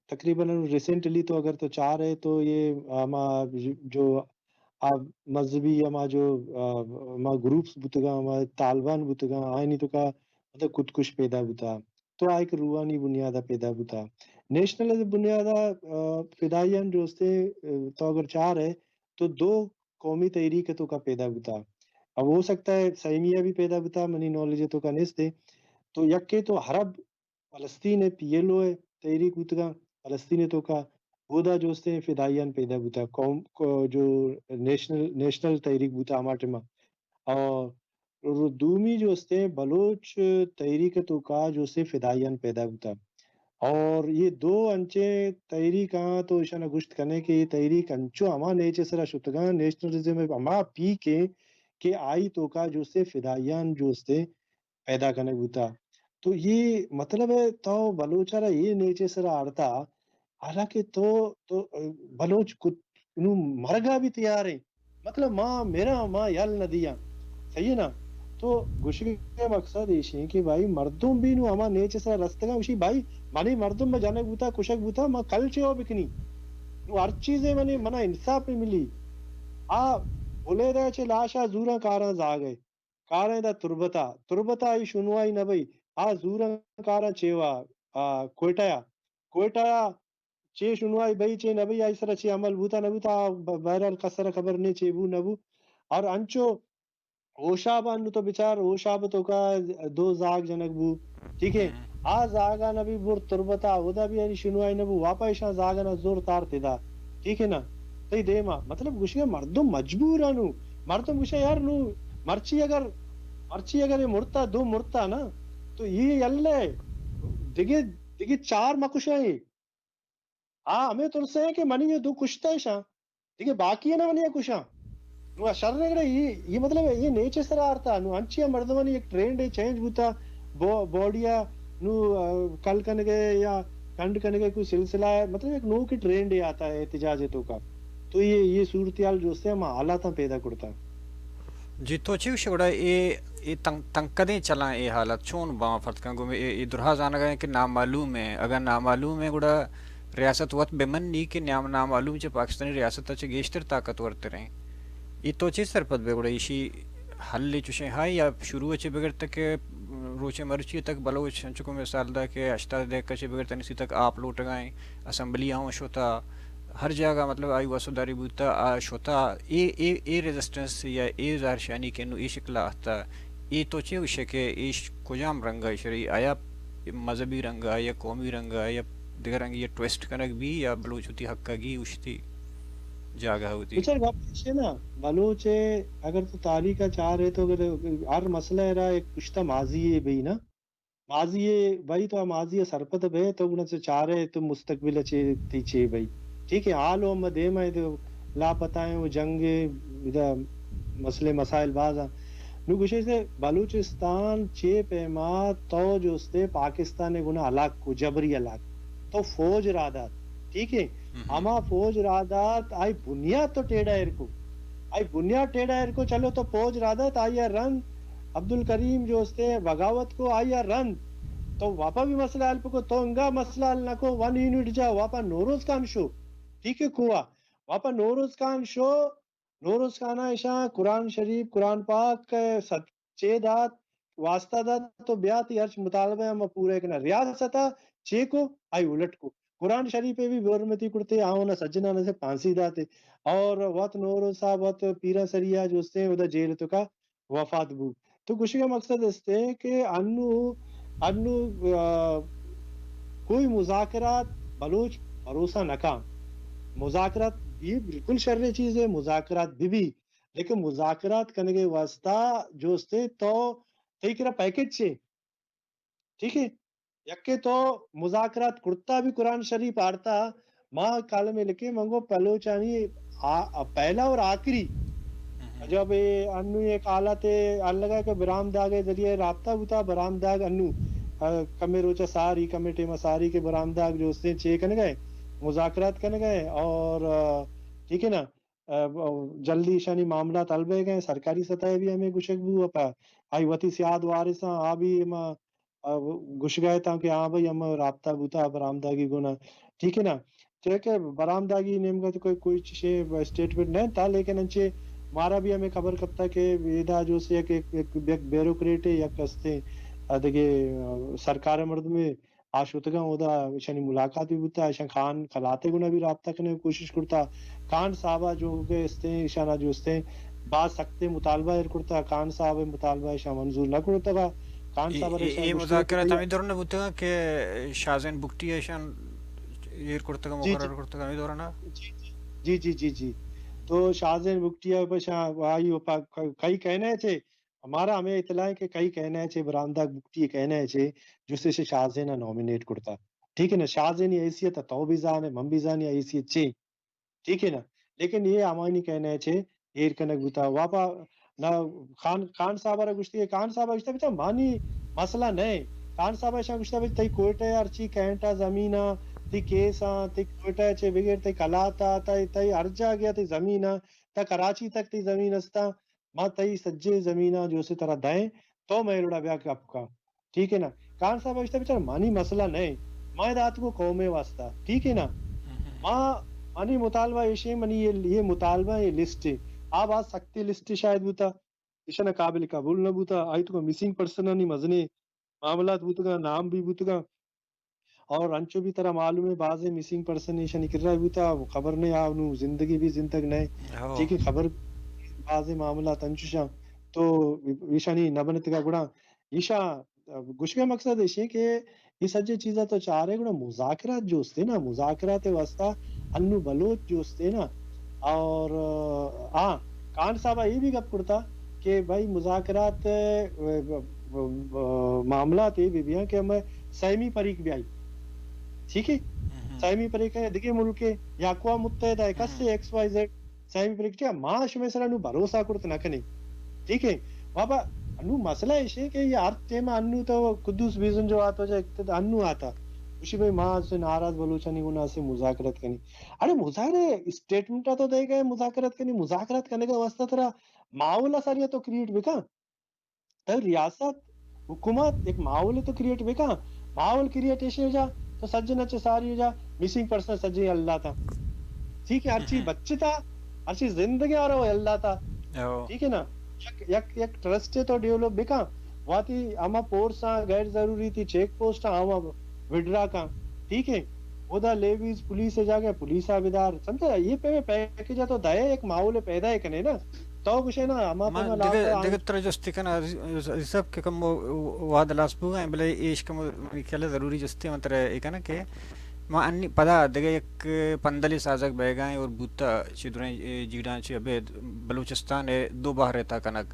تقریباً ریسنٹلی تو اگر تو چار ہے تو یہ ہما جو آ مذہبی ہما جو، آ، ہما گروپس بوتگاں، ہما طالبان بوتگاں، آئینی تو کا مطلب خودکش پیدا بوتا۔ تو آ ایک روحانی بنیاد پیدا بوتا۔ نیشنل بنیاد، آ، فدائیان جو استے، آ، تو اگر چار ہے تو دو قومی تحریک تو کا پیدا بوتا۔ اب ہو سکتا ہے سیمیہ بھی پیدا بوتا، منی نالج تو کا نیست ہے۔ تو یکے تو عرب فلسطین ء پی ایل او ء تحریک بوتگاں فلسطین ءِ توکا، اودا جو استیں فدائیان پیدا بوتا، قوم کو جو نیشنل، نیشنل تحریک بوتا ہما ٹائما۔ اور دومی جو استیں بلوچ تحریک ءِ توکا جو استیں فدائیان پیدا بوتا۔ اور یہ دو انچیں تحریک آں تو اشانا گوشت کنے کہ یہ تحریک انچو ہما نیچے سرا شتگاں، نیشنلزم ءِ ہما پیک ایں کہ آئی توکا جو استیں فدائیان جو استیں پیدا کنگ بوتا۔ تو یہ مطلب ہے تو بلوچ ءَ را یہ نیچے سرا آرتا، حالانکہ تو، تو بلوچ کت-، نو مرگا بھی تیار ہیں۔ مطلب ما میرا ما یل نہ دیاں۔ صحیح ہے نا؟ تو گوشگ ءِ مقصد ایش ہیں کہ بھائی مردم بھی نو ہما نیچے سرا رستگاں، گوشی بھائی منی مردم میں جنگ بوتا، کشگ بوتا، ما کل چے ہو بکنی؟ نو ہر چیزے منی، منا انصاف بھی ملی۔ آ بلیدہ چے لاشا زوراں کاراں زاگئے۔ کاریں دا تربتا، تربتا ای شنوائی نہ بئی، آ زوراں کاراں چیوا، آ، کوئٹہ یا، کوئٹہ یا چے شنوائی بئی، چے نہ بئی، آئی سرا چے عمل بوتا نہ بوتا، آ، ب-، بہرحال کس سرا خبر نے چے بو نہ بو۔ اور انچو ہوشاب انو تو بچار، ہوشاب توکا دو زاگ جنگ بو، ٹھیک ہے؟ ہم۔ آ زاگا نہ بھی بر تربتا، اودا بھی انی شنوائی نہ بو، واپا ایشاں زاگا نہ زور تار تدا، ٹھیک ہے نا؟ تئی دیما، مطلب گوشگا مردم مجبور انو، مردم گوشا یار نو مرچی اگر، مرچی اگر یہ مرتا، دو مرتا نا، تو یہ اللہ ہے، دگہ، دگہ چار مکشا ہے۔ آ ہمے ترس ہے کہ منی یہ دو کشتا ایشاں، دگہ باقی ہے نا منی یہ کشاں۔ نو شر نگڑے یہ، یہ مطلب ہے، یہ نیچے سرا آرتا، نو انچی مردمانی ایک ٹرینڈ ہے، چینج بوتا، بو-، باڈی آ نو، آ، کل کنگے یا کنڈ کنگے کوئی سلسلہ ہے، مطلب ایک نو کی ٹرینڈ ہے آتا ہے احتجاج ہے توکا۔ تو یہ، یہ صورتحال جو سے ہم حالاتاں پیدا کرتا۔ جی، تو چی گوشے گڑا اے، اے تنک-، تنکدیں چلاں اے حالت چون باں فرض کن گوں اے، اے درہا زانگا ہیں کہ نامعلوم ہیں۔ اگر نامعلوم ہیں گڑا ریاست وت بہ منی کہ نام-، نامعلوم چہ پاکستانی ریاست چہ گیشتر طاقتور تریں۔ اے تو چی سرپد بے گڑا ایشی حل چوشیں ہائی یا شروع چہ بگر تک روچے مرچی تک بلوچ انچو کو مثال دا کہ ہشتاد دہکہ چہ بگر تنیسی تک آپ لوٹگائیں۔ اسمبلی آں شتا، ہر جاگہ مطلب آئی وسوداری بوتا، آ شتا، اے، اے، اے ریزسٹنس یا اے زہرشانی کہ نو اے شکل آ ہتا، اے تو چے گوشے کہ ایش کجام رنگ ء شری؟ آیا مذہبی رنگ ء یا قومی رنگ ء یا دگہ رنگ یا ٹویسٹ کنگ بی یا بلوچ وتی حق ء گی اوشتی جاگہ وتی؟ بچار گپ ایش نا، بلوچ ء اگر تو تاریخ ء چار ہے تو اگر ہر مسئلہ ء را ایک پشتہ ماضی ہے بھئی نا، ماضی ء بھئی تو آ ماضی ء سرپد بئے تو گڑا چہ چارئے تو مستقبل ء چے تئی چے بھئی۔ ٹھیک ہے، حال و ہم دیم ء تو لاپتہ ہیں و جنگ ء ادا مسئلے مسائل باز ہیں۔ نو گوشے سے بلوچستان چے پیما تو جو استے پاکستان ء گنا ہلاک کو، جبری ہلاک، تو فوج را دات، ٹھیک ہے، ہما فوج را دات، آئی بنیاد تو ٹیڑا ایر کو، آئی بنیاد ٹیڑا ایر کو، چلو تو فوج را دات، آئی ء رند عبدالکریم جو استے بغاوت کو، آئی ء رند تو واپا بھی مسئلہ حل کو، تو انگا مسئلہ حل نہ کو، ون یونٹ جا واپا نوروز خان شو، ٹھیک ہے، کوا واپا نوروز خان شو، نوروز خان ء اشاں قرآن شریف، قرآن پاک ء سچے دات، واسطہ دات، تو بیا تئی ہرچ مطالبہ ہم پورا کناں۔ ریاست ء چے کو؟ آئی الٹ کو۔ قرآن شریف ء بھی بے حرمتی کرتے، آ اونا سجنان سے پھانسی داتے۔ اور وت نوروز صاحب وت پیران سریا جو استے ادا جیل توکا وفات بو۔ تو گوشگ ء مقصد استے کہ انو، انو، آ، کوئی مذاکرات بلوچ بھروسہ نہ کاں۔ مذاکرات یہ بالکل شر چیز ہے، مذاکرات بھی بھی، لیکن مذاکرات کنگے واسطہ جو استے تو تئی کرا پیکج چے؟ ٹھیک ہے؟ یکے تو مذاکرات کرتا بھی قرآن شریف آرتا، ما کالم لکھے منگو بلوچانی آ-، پہلا اور آخری جب اے انو ایک حالت ہے، الگ ہے کہ برام داغ ذریعے رابطہ ہوتا، برام داغ انو، آ، کمے روچہ ساری، کمے ٹیمہ ساری کہ برام داغ جو استے چے کن گئے، مذاکرات کن گئے اور، آ، ٹھیک ہے نا، آ، جلدی ایشانی معاملات حل بہ گئے، سرکاری سطح بھی ہمیں گشگ بو، پہ آئی وتی سیاد وارثاں، آ بھی ہما، آ، گشگا اتاں کہ ہاں بھئی ہم رابطہ بوتا، برامداگی گونا، ٹھیک ہے نا؟ چہ کہ برامداگی نیمگا تو کوئی، کوئی چیزیں اسٹیٹمنٹ نہیں تھا، لیکن انچے مارا بھی ہمیں خبر کپتا کہ ایدا جو سے یک، یک، یک، یک بیوروکریٹ ہے، یک ہستے، آ، دگہ، آ، سرکار مردمے، آ شتگاں، اودا ایشانی ملاقات بھی بوتا، ایشاں خان قلات ء گونا بھی رابطہ کنگ ء کوشش کرتا۔ خان صاحب ء جو کہ استیں، ایشانا جو استیں، باز سخت مطالبہ ایر کرتا، خان صاحب ء مطالبہ ایشاں منظور نہ کرتگا۔ کان اے، صاحب ءَ اے، ایشاں اے گوشتگ کہ مذاکرات بھئی، ہمے دوران بوتگاں کہ شاہ زین بگٹی ءَ ایشاں ایر کرتگ ءُ جی، مقرر جی۔ کرتگ، ہمے دوران ءَ؟ جی، جی، جی، جی۔ تو شاہ زین بگٹی ءَ پہ شاہ، آئی ءَ پہ ک-، کئی کہنا ہے چے؟ ہمارا ہمیں اطلاع ہے کہ کئی کہنا ہے چے، برامداغ بگٹی ءِ کہنا ہے چے، جو سے شاہ زین ءَ نامینیٹ کرتا۔ ٹھیک ہے نا؟ شاہ زین ءِ حیثیت تو بھی زانے، من بھی زانی حیثیت چے۔ ٹھیک ہے نا؟ لیکن یہ ہمانی کہنا ہے چے ایر کنگ بوتا۔ واپا نہ خان، خان صاحب را گوشتی کہ خان صاحب گوشتا بچا مانی مسئلہ نہیں۔ خان صاحب ایشاں گوشتا بچ تئی کوئٹہ ءَ ہرچی کینٹا زمین آ، تئی کیس آ، تئی کوئٹہ چے بغیر تئی کلاتا، تئی، تئی ہر جاگہ تئی زمین آ، تا کراچی تک تئی زمین استا، ما تئی سجے زمین آ جو سے ترا دائیں، تو میں لڑا بیا گپ کا۔ ٹھیک ہے نا؟ خان صاحب گوشتا بچار مانی مسئلہ نہیں، ما ادا آتکو قوم واسطہ۔ ٹھیک ہے نا؟ ما، منی مطالبہ ایشیں، منی یہ، یہ مطالبہ، یہ لسٹ ہے۔ آ باز سختی لسٹ شاید بوتا، ایشانا قابل قبول نہ بوتا، آئی تو مسنگ پرسنانی مزنے معاملات بوتگا، نام بھی بوتگا۔ اور انچو بھی ترا معلوم ہے، بازیں مسنگ پرسن ایشانی کرا بوتا، خبر نہیں آ نو زندگی بھی زندگ نہیں۔ ہو۔ ٹھیک ہے، خبر بازیں معاملات انچوشاں تو ایشانی نہ بنتگا گڑا ایشاں گوشگ ءِ مقصد ایش ایں کہ اے سجیں چیزاں تو چارے گڑا مذاکرات جو استے نا، مذاکرات ءِ واسطہ انو بلوچ جو استے نا، اور آ، خان صاحب ءَ اے بھی گپ کرتا کہ بھائی مذاکرات، ءِ، معاملات اے بھی بیاں کہ ہمیں سیمی پریک بھی آئی، ٹھیک ہے؟ سیمی پریک ہے دگہ ملک ہے یا اقوام متحدہ ہے، کسے ایکس وائی زیڈ، سیمی پریک ٹھیک ہے، ما شمے سرا نو بھروسہ کرت نہ کنیں۔ ٹھیک ہے؟ بابا، انو مسئلہ ایش ہے کہ یہ ہر ٹائم انو تو قدوس بیزن جو آتا جا اقتدار انو آتا۔ گوشی بھائی ما سے ناراض بلوچانی گنا سے مذاکرات کنی۔ اڑے مظاہرے اسٹیٹمنٹ تو دے گئے مذاکرات کنی، مذاکرات کرنے کا واسطہ ترا ماحول ساری تو کریٹ بکا۔ تئی ریاست، حکومت یک ماحول تو کریٹ بکن، ماحول کریٹ ایشی جا تو سجن چہ ساری جا مسنگ پرسن سجے اللہ تا۔ ٹھیک ہے، ہرچی بچتا، ہرچی زندگی آ رہو اللہ تا۔ ٹھیک ہے نا؟ یک، یک، یک ٹرسٹ تو ڈیولپ بکن، واتی ہما فورس آ غیر ضروری تھی چیک پوسٹ آ ہما وڈرا کن۔ ٹھیک ہے؟ اودا لیویز پولیس ءِ جاگہ پولیس ءَ بدار۔ سمجھا؟ یہ پہ پیکج ءَ تو دئے یک ماحول پیدا کنے نا۔ تو گوشے نا، ہما من پہ دگہ، دگہ ترا جستی کن عزیز، عزیز صاحب کہ کم واد لاس بوگا ہیں، بلے ایش کم منی خیال ضروری جستی من ترا اے کنا کہ ما انی پدا دگہ یک پندلی سازگ بیگا ہیں اور بوتا چی دریں جیڑاں چی ابید بلوچستان ءِ دو بہر ءِ تہا کنگ،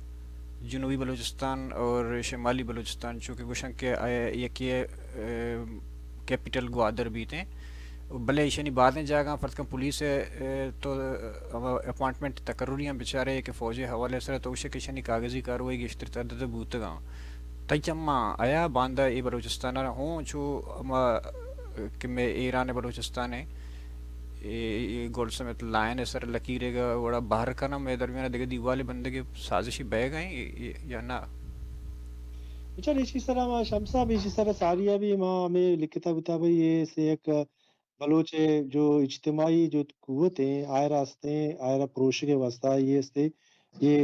جنوبی بلوچستان اور شمالی بلوچستان، چونکہ گوشن کہ آ، یکی ءِ، ءِ، کیپٹل گوادر بیت ایں۔ بلے ایشانی بازیں جاگہاں فرض کن پولیس ءِ، ءِ، تو، ءِ، اپوائنٹمنٹ تقرریاں بچارے کہ فوج ءِ حوالے سر تو گوشے کہ ایشانی کاغذی کاروائی گیشتر تدد بوتگاں۔ تئی چماں آیا باندا اے بلوچستان ءَ ہوں چو ہما کہ مئے ایران ءِ بلوچستان ءِ اے، اے گولڈ سمتھ لائن ءِ سر لکیرے گا وڑا بہر کناں، مئے درمیان ءَ دگہ دیوالے بندگے سازشی بئیگ ءَ ایں یا نہ؟ بچار ایشی سرا ما شمس صاحب ایشی سرا ساری ءَ بھی ما ہمے لکھتا بوتا بھئی اے سے یک بلوچ ءِ جو اجتماعی جو قوت ایں، آئرا استیں، آئرا پروشگ ءِ واسطہ یہ استے، یہ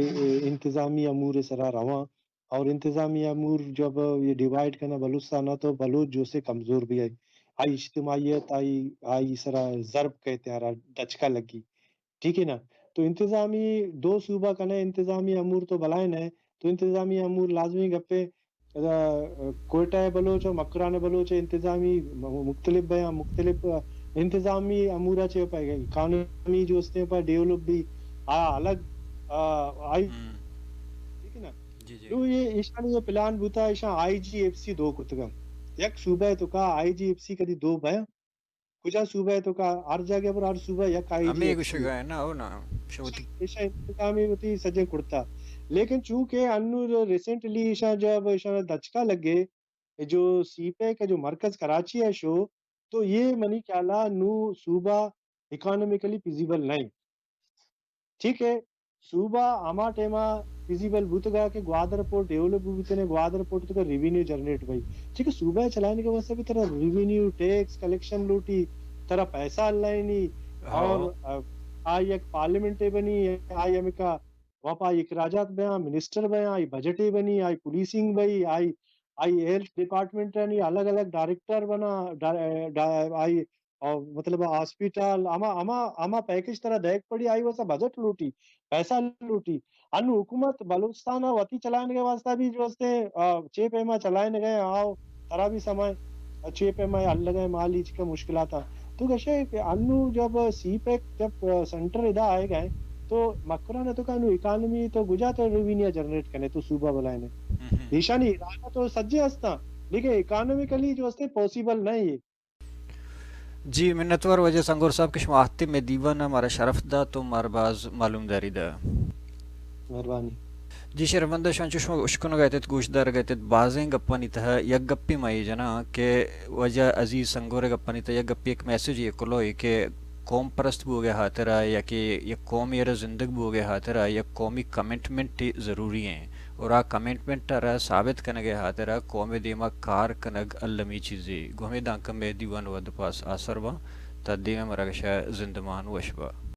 انتظامی امور ءِ سرا رواں۔ اور انتظامی امور جب یہ ڈیوائیڈ کنا بلوچستان ءَ تو بلوچ جو سے کمزور بھی آئی، آئی اجتماعیت آئی، آئی سرا ضرب کہتے ہیں، دچکا لگی۔ ٹھیک ہے نا؟ تو انتظامی دو صوبہ کنے انتظامی امور تو بلائیں ہے، تو انتظامی امور لازمی گپے، ادا کوئٹہ ءِ بلوچ اور مکران ءِ بلوچ انتظامی م-، مختلف بیاں، مختلف انتظامی امور چے پہ قانونی جو استے پر ڈیولپ بھی آ الگ، آ، آئی، ٹھیک ہے نا؟ جی، جی۔ تو یہ ایشانی یہ پلان بوتا، ایشاں آئی جی ایف سی دو کتگا۔ یک صوبہ ءِ تو کا آئی جی ایف سی کدی دو بیا؟ کجا صوبہ ءِ تو کا ہر جاگہ پر ہر صوبہ یک آئی جی ایف سی ہمے گوشگا ہے نا، او نا، شوتی۔ ایشاں انتظامی وتی سجے کرتا۔ لیکن چونکہ انو جو ریسنٹلی ایشاں جو اب ایشاں دچکا لگے، جو سی پیک جو مرکز کراچی ءَ شو، تو یہ منی خیال ءَ نو صوبہ اکانومیکلی فزیبل نہیں۔ ٹھیک ہے، صوبہ ہما ٹائم ءَ فزیبل بوتگا کہ گوادر پورٹ ڈیولپ بوتنے، گوادر پورٹ تو کا ریونیو جنریٹ بھائی۔ ٹھیک ہے، صوبہ چلانے کے واسطے بھی ترا ریونیو، ٹیکس کلیکشن لوٹی، ترا پیسہ لائنی، اور، آ، آئی یک پارلیمنٹ بنی، آئی ہمیں کا واپا آئی اخراجات بیاں، منسٹر بیاں، آئی بجٹ بنی، آئی پولیسنگ بئی، آئی، آئی ہیلتھ ڈپارٹمنٹ ءِ الگ الگ ڈائریکٹر بنا، ڈا-، ڈا-، آئی، آ، مطلب ہاسپٹل، ہما، ہما، ہما پیکج ترا دیکھ پڑی، آئی واسطہ بجٹ لوٹی، پیسہ لوٹی۔ انو حکومت بلوچستان ءَ وتی چلائینگ ءِ واستہ بھی جو استے، آ، چے پیما چلائینگ ءَ آؤ، ترا بھی سمائے، چے پیما حل لگا ہے مالی چکا مشکلات آ۔ تو گشے کہ انو جب سی پیک جب، آ، سینٹر ادا آئے گئے، تو مکران تو کانو اکانومی تو گجا تو ریونیو جنریٹ کنے تو صوبہ بلائنے۔ ایشانی ارادہ تو سجے ہستا، لیکن اکانومیکلی جو استے پاسیبل نہیں ہے۔ جی، منتوار واجہ سنگور صاحب کہ شما آتے مئے دیوان ءَ مارا شرف دات و مارا باز معلومداری دا۔ مہربانی۔ جی شرفمند، شان چو شما اشکنگ ءَ اتت، گوشدارگ ءَ اتت، بازیں گپانی تہا یک گپے ما اے جناں کہ واجہ عزیز سنگور ءِ گپانی تہا یک گپے، یک میسج، یک کلوہے کہ قوم پرست بوگ ءِ ہاترا یا کہ یک قومے ءَ را زندگ بوگ ءِ ہاترا یک قومی کمٹمنٹ ضروری ایں۔ اور آ کمٹمنٹ ءَ را ثابت کنگ ءِ ہاترا قوم ءِ دیما کار کنگ المی چیزے۔ گوں ہمے دانکہ مئے دیوان وھد ءَ پاس آسر باں، تا دیم ءَ مراگش ءَ زندمان وش با۔